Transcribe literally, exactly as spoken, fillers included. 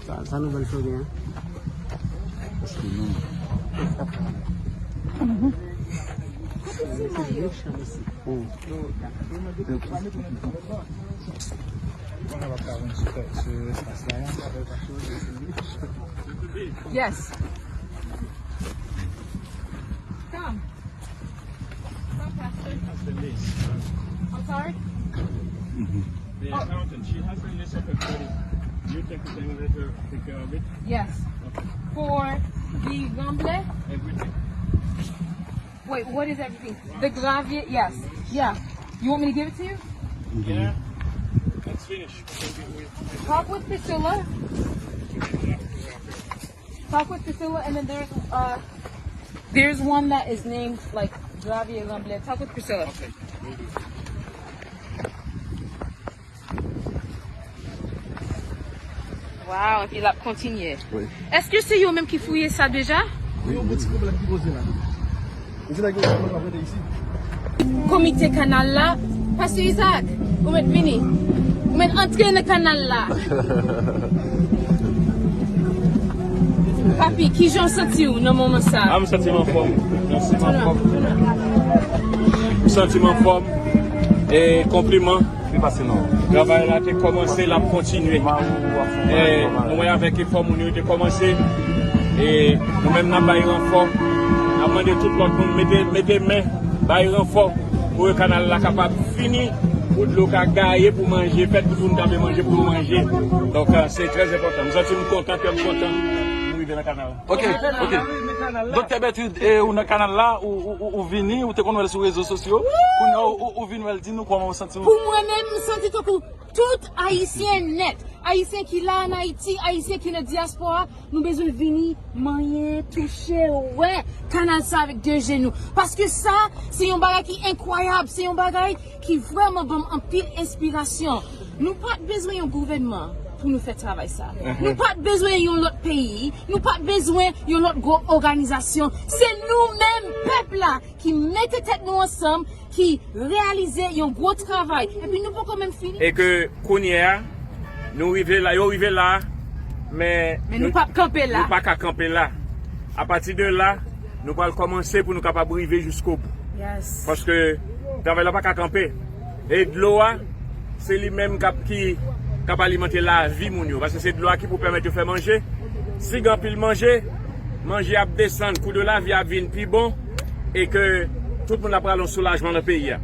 Sa, sa nouvèl sa w gen an? Yes. Come. Come, Pastor. I'm sorry? The accountant, she has a list of everybody. You take it and let her take care of it. Yes. For the Remblais? Everything. Wait, what is everything? The gravier, yes. Yeah. You want me to give it to you? Yeah. Let's finish. Talk with Priscilla. Talk with Priscilla, and then there's uh there's one that is named like Javier Lamblay. Talk with Priscilla. Okay, will do. Wow, epi l ap kontinye. Wi. Èske se yo menm ki fouye sa deja? Wi, yon bon ti pwoblèm ki poze la. Komite kanal la, Pastè Isaac, ou mèt vini. Ou mèt antre nan kanal la. Papi, kijan w santi w nan moman sa? Ah, m santi m anfòm. M santi m anfòm. M santi m anfòm. E konpliman. Travay la te kòmanse, l ap kontinye. E nou wè avèk efò moun yo te kòmanse. E nou menm n ap bay ranfò. N ap mande tout lòt moun mete, mete men, bay ranfò pou kanal la kapab fini, pou dlo ka gaye pou manje fèt, pou moun ka manje, pou yo manje. Donk, euh, se trè enpòtan. M santi m kontan, kè m kontan. Nou rive nan kanal la. Ok, ok. Doktè Bertrude, e, ou nan kanal la, ou, ou, ou, ou vini, ou te konn wè l sou rezo sosyo. Kounye a, ou, ou, ou vin wè l, di nou kòman ou santi w. Pou mwen menm, m santi tankou tout Ayisyen nèt. Ayisyen ki la ann Ayiti, Ayisyen ki nan dyaspora, nou bezwen vini manyen, touche, wè kanal sa avèk de je nou. Paske sa, se yon bagay ki enkwayab, se yon bagay ki vrèman ban m anpil enspirasyon. Nou pa t bezwen yon gouvènman pou nou fè travay sa. Nou pa t bezwen yon lòt peyi, nou pa t bezwen yon lòt gwo òganizasyon. Se nou menm, pèp la, ki mete tèt nou ansanm, ki reyalize yon gwo travay. Epi nou poko menm fini. E ke kounye a, nou rive la, yo rive la, men Men nou p ap kanpe la. Nou pa ka kanpe la. Apati de la, nou pral kòmanse pou nou kapab rive jiskobou. Yes. Paske travay la pa ka kanpe. E dlo a, se li menm k ap, ki, k ap alimante lavi moun yo. Paske se dlo a ki pou pèmèt yo fè manje. Si gen anpil manje, manje ap desann, kou de lavi ap vin pi bon, e ke tout moun ap pral yon soulajman nan peyi a.